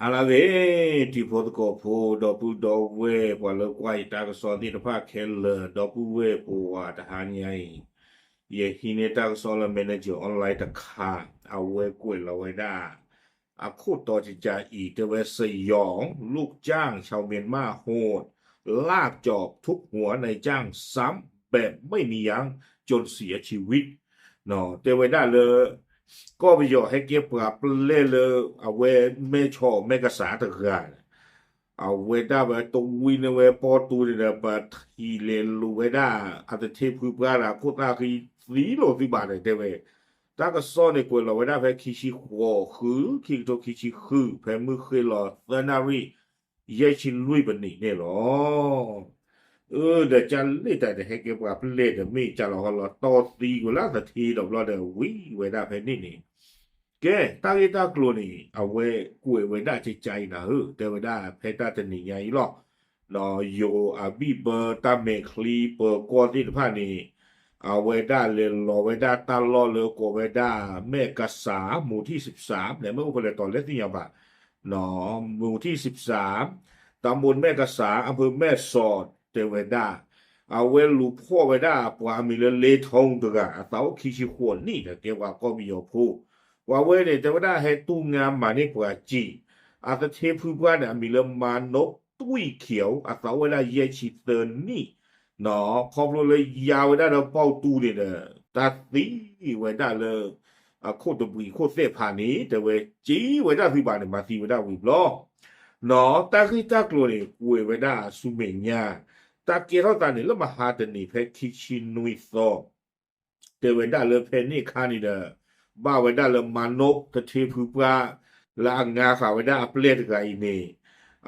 အါလၢဂ့ၤ တံၤဖိသကိးဖိ ဒီပုၢ်ဒီဝဲၢ် ပှၤလၢကွၢ်ယတၢ်ကစီၣ်သ့ၣ်တဖၣ်ခဲလၢာ် ဒီပုၢ်ဝဲၢ်ပဝးတဟါညါအံၤ, ယဟံးန့ၢ်တၢ်ကစီၣ်လၢ Manager Online တခါ, အဝဲကွဲးလီၤဝဲဒၣ် အခိၣ်တီကကးအံၤ တဲဝဲ สยองลูกจ้างชาวเมียนมาโหด ลากจอบทุบหัวนายจ้างซ้ำแบบไม่มียั้งจนเสียชีวิต တဲဝဲဒၣ်လၢ ကီၢ်ပယီၤဟဲကဲပှၤပျဲၢ်လၢ အဝဲမဲၢ်ဆီးမဲၢ်ကစးတဂၤန့ၣ်, အဝဲဒၣ်ဝဲတဝံန့ၢ်ဝဲပီၢ်တူန့ၣ်ဒီး ပထံၣ်လဲၤလူၤဝဲဒၣ် အသထ့ဖုပှၢ်ဒီး ခိၣ်သၣ်ဃံသံလိာ်သုဘၣ်န့ၣ် တဲဝဲ, တၢ်ကစီၣ်န့ၣ်ကွဲးလီၤဝဲဒၣ်ဖဲခံဆံဃိး ဃု ခံကထိခံဆံဃု ဖဲမုၢ်ဃ့လီၤသၢနၣ်ရံၣ် ယဲၢ်ဆံလွံၢ်ပနံးန့ၣ်လီၤ. အၢ ဒီးကၢ်လ့ၣ်တၢ်ဒီးဟဲကဲပှၤပျဲၢ်ဒီး မ့ၢ်ကၢ်လီၤဟီလီၤတီသံကွံာ်လၢသထ့ဒီးဘျီဒီး ဝံၤဝဲဒၣ်ဖဲန့ၣ်န့ၣ်, ကဲ တၢ်ဂ့ၢ်တၢ်ကျိၤန့ၣ် အဝဲကွဲးဝဲဒၣ်ကကးအံၤနၤဧၢ တဲဝဲဒၣ်ဖဲတၢ်တနံၤညါအံၤလီၤ. ယိၤအဘံၣ်ဘၢတၢ်မဲာ်ချံပၢၤကီၢ်သ့ၣ်တဖၣ်န့ၣ် အဝဲဒၣ်လဲၤလီၤဝဲဒၣ်တၢ်လီၢ်လၢကိးဝဲဒၣ် မဲၢ်ကစး မူၤထံၣ်စံးစၢ် န့ၣ် မ့ၢ်အိၣ်ဖဲလဲၣ်တီၤလဲၣ်သ့ၣ်ညါဘၣ် မူၤထံၣ်စံးစၢ် တၢ်မူၤမဲၢ်ကစး အဖၢမဲၢ်ဆီး တဲဝဲဒၣ်, အဝဲလူၤဖီၣ်ဝဲဒၣ်ပှၤအမံၤလၢလ့ထိတဂၤ အသးအိၣ်ခံဆံဃိးနံၣ်ဒီး ကဲပှၤကီၢ်ပယီၤဖိ, ပှၤဝဲန့ၣ် တဲဝဲဒၣ်ဟဲတူၢ်ငါမၤန့ၢ်ပှၤစံာ် အသထ့ဖုပှၢ်န့ၣ် အမံၤလၢမၤနိးတွံၣ်ခံး အသးအိၣ်ဝဲဒၣ်ယဲၢ်ဆံသၢနံၣ် ခီဖျိလၢယါဝဲဒၣ်ဒီးပီၢ်တူန့ၣ်ဒီး တၢ်သံဝဲဒၣ်လၢ အခိၣ်တဘှံးခိၣ်သဲးဖးန့ၣ် တဲဝဲစံးဝဲဒၣ်သုဘၣ်န့ၣ် မၤသံဝဲဒၣ်ဝံၤဘျီ တၢ်ဂ့ၢ်တၢ်ကျိၤန့ၣ် ကွဲးဝဲဒၣ်ဆူမဲာ်ညါ, တၢ်ကဲထီၣ်သးန့ၣ်လၢမဟါတနံၤဖဲခံဆံနွံသီ တဲဝဲဒၣ်လၢဖဲန့ၣ်အခါန့ၣ်ဒီး ဘၣ်ဝဲဒၣ်လၢမၤနိးသထ့ဖုပှၢ် လၢအငါဃာ်ဝဲဒၣ်အပျဲၢ်တဂၤအံၤန့ၣ်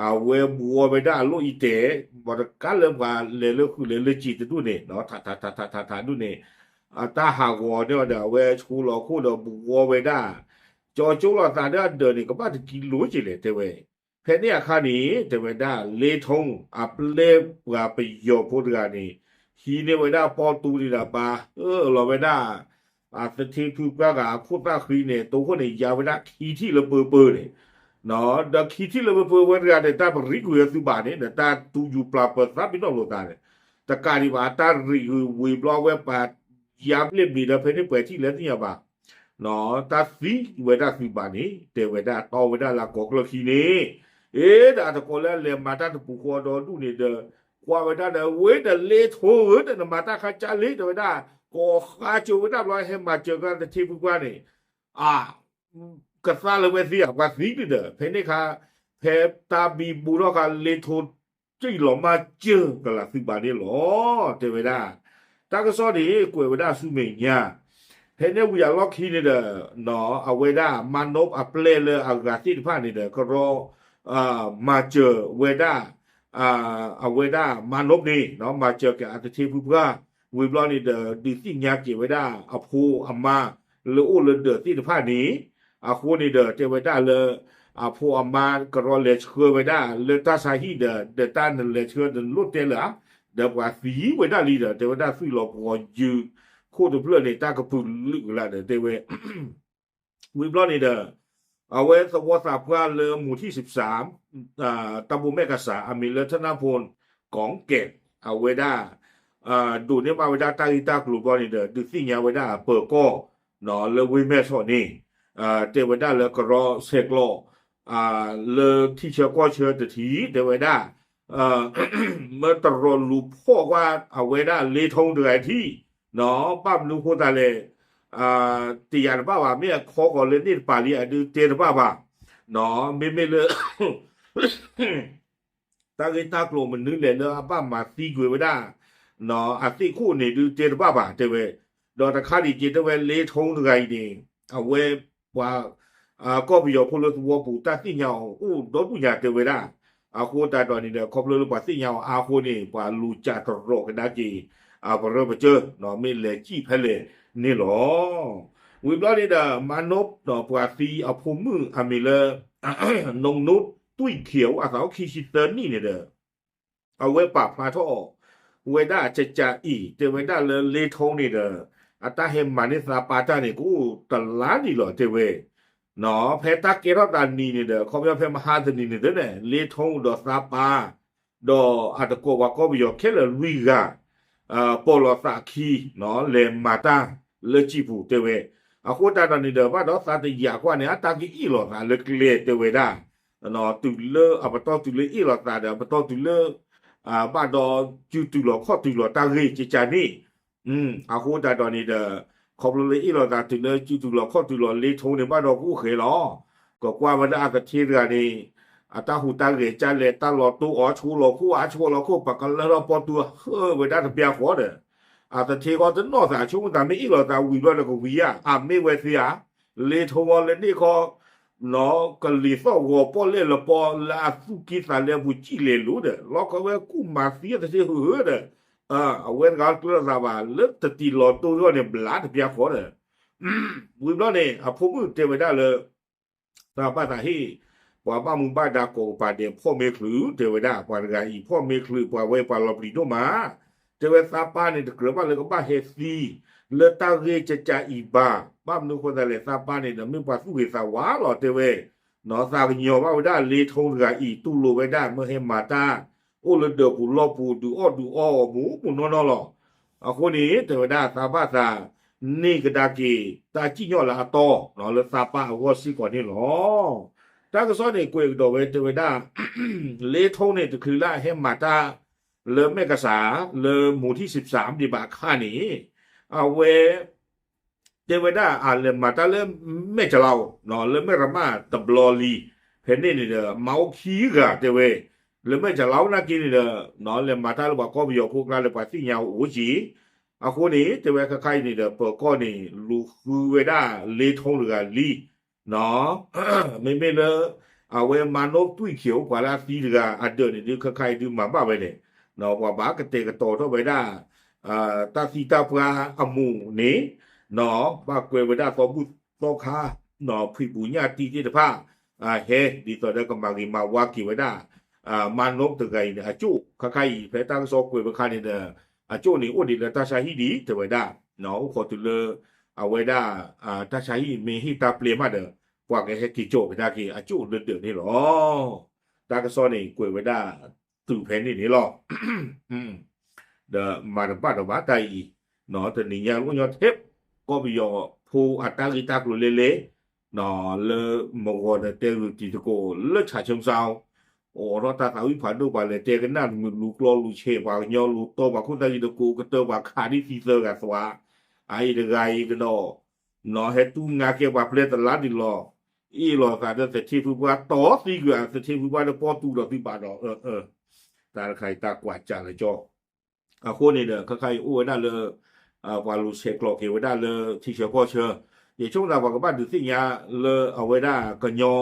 အဝဲဘှီဝဲဒၣ်အလိၣ်အံၤတဲာ် ဘၣ်တကးလၢပှၤလဲၤလၢဃုာ်လဲၤလၢစံာ်တဒူၣ်န့ၣ် ထးထးထးထးထးထးဒူၣ်န့ၣ် အတၢ်ဟးဂီၤန့ၣ်ဒီး အဝဲဆိလီၤခိၣ်ဒီးဘှီဝဲဒၣ် ကၠီကၠိလီၤသးဒီးအဒၢးန့ၣ် ကဘၣ်တကံလိက့လဲၣ်တဲဝဲ, ဖဲန့ၣ်အခါန့ၣ် တဲဝဲဒၣ် လ့ထိ အပျဲၢ်ပှၤပယီၤဖိတဂၤန့ၣ် ဟံးန့ၢ်ဝဲဒၣ်ပီၢ်တူန့ၣ်ဒီးပာ်အၢၣ်လီၤဝဲဒၣ် အသထ့ဖုပှၢ်ဂၤအခိၣ်သၣ်ဃံန့ၣ် တိခိၣ်န့ၣ် ယါဝဲဒၣ်ခံထံၣ်လၢပၢပၢန့ၣ် ဒီးခံထံၣ်လၢပၢပၢဝဲတဂၤန့ၣ် တၢ်ပရံးကွံာ်အသုဘၣ်န့ၣ် ဒီးတၢ်တူၢ်ယူၤပျၢ်ပၢၤသးပ့ၤနီၣ်လိာ်သးန့ၣ် တကးဒံးဘၣ် တၢ်ရံးကွံာ်ဝံၤဘျီဝဲပာ် ယါဘျဲၣ်ဘ့ၣ်ဒီးဖဲန့ၣ်ပှဲၤထံၣ်လၢသ့ၣ်ညါဘၣ် တၢ်သံဝဲဒၣ်သုဘၣ်န့ၣ် တဲဝဲဒၣ်တီဝဲဒၣ်လၢအကိးကျၢၢ်ခံန့ၣ် အ့ ဒီးအတကိးလၢအလဲၤမၤတၢ်တပူၤဃီဒီဒူၣ်န့ၣ်ဒီး ကွၢ်ဝဲဒၣ်ဒီး ဝ့ဒီးလ့ထိဧၢ ဒီးနမၤတၢ်ခါကၢ်လံ တဲဝဲဒၣ် ကိးဃါကၠိဝဲဒၣ်ဘျီဟဲမၤစၢၤကသထ့ဖုပှၢ်န့ၣ် အ ကသါလၢဝဲသ့ဧါ ပှၤသံန့ၣ်ဒီး ဖဲန့ၣ်အခါ ဖဲတၢ်ဘံဘူထီၣ်ခါ လ့ထိ စံၣ်လီၤမၢ်စၢၤကလးသုဘၣ်န့ၣ်လီၤ တဲဝဲဒၣ် တၢ်ကစီၣ်န့ၣ် ကွဲးဝဲဒၣ်ဆူမဲာ်ညါ ဖဲန့ၣ်ဝံၤအလီၢ်ခံန့ၣ်ဒီး အဝဲဒၣ်မၤနိးအပျဲၢ်လၢအဂၤသ့ၣ်တဖၣ်န့ၣ်ဒီး ကရီ မၤစၢၤဝဲဒၣ် အဝဲဒၣ်မၤနိးန့ၣ် မၤစၢၤက့ၤအသထ့ဖုပှၢ် ဝံၤဘျီန့ၣ်ဒီး ဒုးသ့ၣ်ညါက့ၤဝဲဒၣ်အဖိအမါလၢအိၣ်လၢဒၢးသ့ၣ်တဖၣ်န့ၣ် အဃိန့ၣ်ဒီး တဲဝဲဒၣ်လၢ အဖိအမါကရီလဲၤဆှၢဝဲဒၣ်လၢတၢ်ဆါဟံၣ်ဒီး ဒီးတၢ်နလဲၤဆှၢဒီးနလိၣ်တဲလၢၤဧါ ဒီးပှၤသံဝဲဒၣ်လံဒီး တဲဝဲဒၣ်သွံၣ်လီၤပှီၤယုၢ် ခိၣ်တဖျၢၣ်န့ၣ် တၢ်ကပုာ်လုာ်ကလာ်ဒီး တဲဝဲ ဝံၤဘျီန့ၣ်ဒီး အဝဲသဝီသးပှၢ်လၢမူၤထံၣ်စံးစၢ် တၢ်ဘိးမဲာ်ကစၢ် အမံၤလၢထနၢ်ဖိ ကီၣ်ကဲး အဝဲဒၣ် ဒိးန့ၢ်ဘၣ်ဝဲဒၣ်တၢ်ဂ့ၢ်တၢ်ကျိၤဘျီန့ၣ်ဒီး ဒုးသ့ၣ်ညါဝဲဒၣ်ပၢၤကီၢ် လၢဝ့ၢ်မဲၢ်ဆီးန့ၣ် တဲဝဲဒၣ်လၢကရီဆဲးကျိး လၢထံဆၢကီၢ်ဆၢတထံၣ် တဲဝဲဒၣ် မ့ၢ်တရီးလူၤဖီၣ်ကွၢ်အဝဲဒၣ်လ့ထိတဂၤထံၣ် ဘၣ်မနုၤဃိသးလဲၣ် တယာ်တဘၣ်ဘၣ် မ့ၢ်အခီကီၤလၢန့ၣ်တပၤလံ အဒုးတဲတဘၣ်ဘၣ် မ့မ့ၢ်လၢ တၢ်ဂ့ၢ်တၢ်ကျိၤမနုၤလဲၣ်လၢအဘၣ်မၤသံကွံာ်ဝဲဒၣ် အသ့ၣ်ခိၣ်န့ၣ်ဒုးတဲတဘၣ်ဘၣ် တဲဝဲ ဒီးတခါဒံးက့ၤတဲဝဲလ့ထိတဂၤအံၤန့ၣ် အဝဲပှၤ ကီၢ်ပယီၤဖိလၢသဝီပူၤတၢ်သ့ၣ်ညါအီၤအိၣ်ဒီဒူၣ်ညါတဲဝဲဒၣ် အဃိသတးဒီးန့ၣ်ဒီး ခီဖျိလၢပှၤသ့ၣ်ညါအီၤအါအဃိန့ၣ် ပှၤလူၤစးတရီးကဒါက့ၤ အပရၢပကၢ မ့ၢ်လဲၤစံၣ်ဖဲလဲၣ်န့ၣ်လီၤ. ဝံၤဘျီန့ၣ်ဒီး မၤနိးပှၤသံအဖိမုၣ်အမံၤလၢ နူနူတွံၣ်ခံး အသးအိၣ်ခံဆံသၢနံၣ်န့ၣ်ဒီး အဝဲပာ်ဖျါထီၣ်အီၤဝဲဒၣ်ကကးအံၤ တဲဝဲဒၣ်လၢလ့ထိန့ၣ်ဒီး အတၢ်ဟဲမၤန့ၢ်သးပာ်တၢ်န့ၣ် ကအိၣ်တလါဒံးလီၤ တဲဝဲ ဖဲတၢ်ကဲထီၣ်သးနံၤန့ၣ်ဒီး ခီပညီဖဲမဟါတနံၤန့ၣ်သ့ၣ်န့ၣ် လ့ထိဒီးသးပၢ် ဒီးအတကိးပှၤကီၢ်ပယီၤခဲလၢာ်လွံၢ်ဂၤ ပိာ်လိာ်သးအခံ လဲၤမၤတၢ်လၢကံၢ်ပူၤတဲဝဲ. အဃိသတးဒီးန့ၣ်ဒီး ဘၣ်ဒီးသးတယာ်ကွၢ်န့ၣ် အတၢ်ကအ့ၣ်လိာ်သးလၢကျဲတဲဝဲဒၣ် တုၤလၢအပတီၢ်တုၤလၢအ့ၣ်လိာ်သးဒီး အပတီၢ်တုၤလၢ ဘၣ်ဒီးစုတုၤလီၤခီၣ်တုၤလီၤတၢ်ဂ့ၢ်ကကန့ၣ် အဃိသတးဒီးန့ၣ်ဒီး ခီဖျိလၢအ့ၣ်လိာ်သးတုၤလၢစုတုၤလီၤခီၣ်တုၤလီၤလ့ထိန့ၣ် ဘၣ်ဒီးကအိၣ်ဃဲလီၤ. ကကွၢ်ဝဲဒၣ်အသထ့တဂၤန့ၣ် အတၢ်ဟူးတၢ်ဂဲၤကလဲၣ် တၢ်လီၤတိၢ်အီၤ ဆိလီၤခိၣ်အါဆိလီၤခိၣ် ပကလၢထီၣ်ပီတူၤဟၢဝဲဒၣ်တပျၢ်ဃီဒီး အသထ့ဃီတနီၣ်သး ဆိကမိၣ်သးမ့ၢ်အ့ၣ်လိာ်သးဝံၤဘျီဒီးကဝံၤဧါ အမ့ၢ်ဝဲသ့ဧါ လ့ထိအီၤလၢန့ၣ်ခီ ကလံၤသီၣ်ဂီၤပီၣ်လဲၣ်လပီလၢအသူၣ်က့သးလဲပူၤကံၣ်လဲၤလိၤဒီး လီၤကဝဲကူၣ်မၤသံအသထ့ဟုးဟုးဒီး အဝဲတဂၤကျၢၤသးဘၣ် လၢတတံၤလီၤတိၢ်ထီၣ်န့ၣ် ဘျါတပျၢ်ဃီဒီး ဝံၤဘျီန့ၣ် အဖိမုၣ်တဲဝဲဒၣ်လၢ သးဘၣ်သးဟ့ၣ် ပှၤဘၣ်မူဘၣ်ဒါကိးကပၤဒဲး ဖီၣ်မ့ၢ်ချုး တဲဝဲဒၣ် ပှၤတဂၤအံၤ ဖီၣ်မ့ၢ်ချုး ပှၤဝဲပှၤလီၤပျံၤဒိၣ်မး တဲဝဲသးပၢ်န့ၣ် တကြၢးဘၣ်လၢကဘၣ်ဟဲသံ လၢတၢ်ဂ့ၢ်ကကအံၤဘၣ် ဘၣ်မနုၤဃိသတးလဲၣ် သးပၢ်န့ၣ်ဒီး မ့ၢ်ပှၤသူၣ်ဂ့ၤသးဝါလီၤ တဲဝဲ သးကညီၤဘၣ်ဝဲဒၣ်လ့ထိတဂၤအံၤ တူၢ်လိာ်ဝဲဒၣ် မ့ၢ်ဟဲမၤတၢ် အိၣ်လၢဒၢးပူၤလီၢ်ပူၤ ဒုးအီၣ်ဒုးအီအီၤမူးမူးနီၢ်နီၢ်လီၤ. အဃိန့ၣ် တဲဝဲဒၣ်သးဘၣ်သး န့ၢ်ကဒါက့ၤ တၢ်စံၣ်ညီၣ်လၢအတီ လၢသးပၢ်အဂီၢ်စ့ၢ်ကီးန့ၣ်လီၤ. တၢ်ကစီၣ်န့ၣ် ကွဲးကဒီးဝဲတဲဝဲဒၣ် လ့ထိန့ၣ် တချုးလၢအဟဲမၤတၢ် လၢမဲၣ်ကစၢ် လၢမူၤထံၣ်စံးစၢ် မ့ၢ်ဘၣ်အခါန့ၣ် အဝဲ တဲဝဲဒၣ် အလဲၤမၤတၢ်လၢမဲၣ်ကလါအိၣ် လၢမဲၣ်ရမၣ်တဘျီလံ ဖဲန့ၣ်န့ၣ်ဒီး မၤအိၣ်ခံဂၤတဲဝဲ လၢမဲၣ်ကလါအိၣ်နာ်က့န့ၣ်ဒီး လဲၤမၤတၢ်လၢပှၤကီၢ်ပယီၤဖိကျါလၢပှၤသ့ၣ်ညါအိၣ်က့ၤ အဃိန့ၣ် တဲဝဲခဲခါအံၤန့ၣ်ဒီး ပၢၤကီၢ်န့ၣ် လူၤဃုဝဲဒၣ်လ့ထိတဂၤလံ မ့မ့ၢ်လၢ အဝဲမၤနိသွံၣ်ခံအိၣ်ပှၤလၢအသံတဂၤအဒၢးန့ၣ်ဒုး ခဲခါအံၤဒုးမၤဘၣ်ဝဲလဲၣ် ပှၤဘၣ်ကတဲာ်ကတီၤထီၣ်ဝဲဒၣ် တၢ်သံတၢ်ပှၢ်အမူးန့ၣ် ဘၣ်ကွဲးဝဲဒၣ်သီဘူၣ်သီခါ ဖှံပူၤညၣ်တံၢ်သ့ၣ်တဖၣ် ဟဲဒ်သိးဒီးကမၤဂ့ၤမၤဝါက့ၤဝဲဒၣ် မၤနိတဂၤအံၤန့ၣ် အကၠိၣ် ခဲခါအံၤ ဖဲတၢ်ကစီၣ်ကွဲးဝဲခါန့ၣ်ဒီး အကၠိၣ်န့ၣ်အိၣ်ဒံးလၢတၢ်ဆါဟံၣ်ဒံး တဲဝဲဒၣ် အိၣ်ခိးတုၤလၢ အဝဲဒၣ် တၢ်ဆါဟံၣ်မ့ၢ်ဟ့ၣ်တၢ်ပျဲမးဒီး ပှၤကဟဲက့ၤကၠီၣ်ကဒါက့ၤ အကၠိၣ်လၢဒၢးန့ၣ်လီၤ. တၢ်ကစီၣ်န့ၣ် ကွဲးဝဲဒၣ်တုၤဖဲန့ၣ်န့ၣ်လီၤ. ဒီးမၤတဘၣ်ဒီးဘၣ်တၢ်အံၤ တနံၤညါလၢအိၣ်ညီထဲ ကီၢ်ပယီၤဖိအတၢ်ဂ့ၢ်တၢ်ကျိၤလဲၣ်လဲၣ် လၢမဂီၤဒီးတဲဂုာ်တံၤသကိးလၢဆၣ်ခၠိစါ အိးထီၣ်တၢ်သးဝံၣ်ဖးဒိၣ် ပှၤလဲၤတဲကနၣ်တမုာ် လူၤကျီလူၤဆဲး ပှၤကညီလူၤတီ ပှၤခိၣ်သၣ်ဂံၢ်တကိးကတၢၢ် ပှၤခးဒ်သံသၢဂၤသွါ အအံၤတဂၤအံၤကဒီး ဟဲတူၢ်ငါကဲပှၤပျဲသလါဒံးလီၤ. အ့ၣ်လိာ်သးဒီးသထ့ဖုပှၢ် တီသံကွံာ်အသထ့ဖုပှၢ်ဒီးပီၢ်တူဒီးသုဘၣ်ဒီး တၢ်တခါအံၤတၢ်ကွၢ်စၢ်လၢကၠီ အဃိန့ၣ်ဒီး ခဲခါအံၤအိၣ်ဝဲဒၣ်လၢ ပှၤလူၤဆဲးကျိးက့ၤဝဲဒၣ်လၢထံဆၢကီၢ်ဆၢ, ယဆိကမိၣ်သးပှၤကဘၣ်ဒုးသ့ၣ်ညါလၢအဝဲဒၣ်ကညီ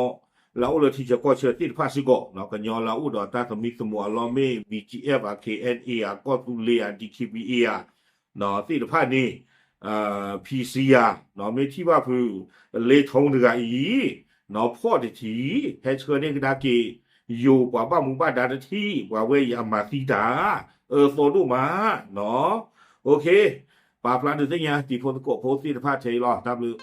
လၢအအိၣ်လၢထံဆၢကီၢ်ဆၢသ့ၣ်တဖၣ်စ့ၢ်ကီး, ကညီလၢအအိၣ်ဒီးတၢ်သမံသမိးအလီၢ်မ့ၢ် ဘီကၠံအ့ၣ် ဧါ, ခ့ၣ်အဲၣ်အ့ၣ် ဧါ, ကီၢ်သူလ့ၤ ဧါ, ဒံၣ်ခ့ၣ်ဘံၣ်အ့ၣ် ဧါ သ့ၣ်တဖၣ်န့ၣ် ဖံစံယၤ မ့ၢ်ထံၣ်ဘၣ်ဖု လ့ထိတဂၤအံၤ ဖီၣ်တထံၣ် ဟဲဆှၢန့ၢ်ကဒါက့ၤ ယိၤပှၤဘၣ်မူဘၣ်ဒါတထံၣ် ပှၤဝဲအံၤအမၤသံတၢ် အၢသီဒိၣ်မး ပာ်ဖျါဒုးသ့ၣ်ညါတံၤဖိသကိးဖိသ့ၣ်တဖၣ်ထဲအံၤလီၤ. တၢ်ဘျုး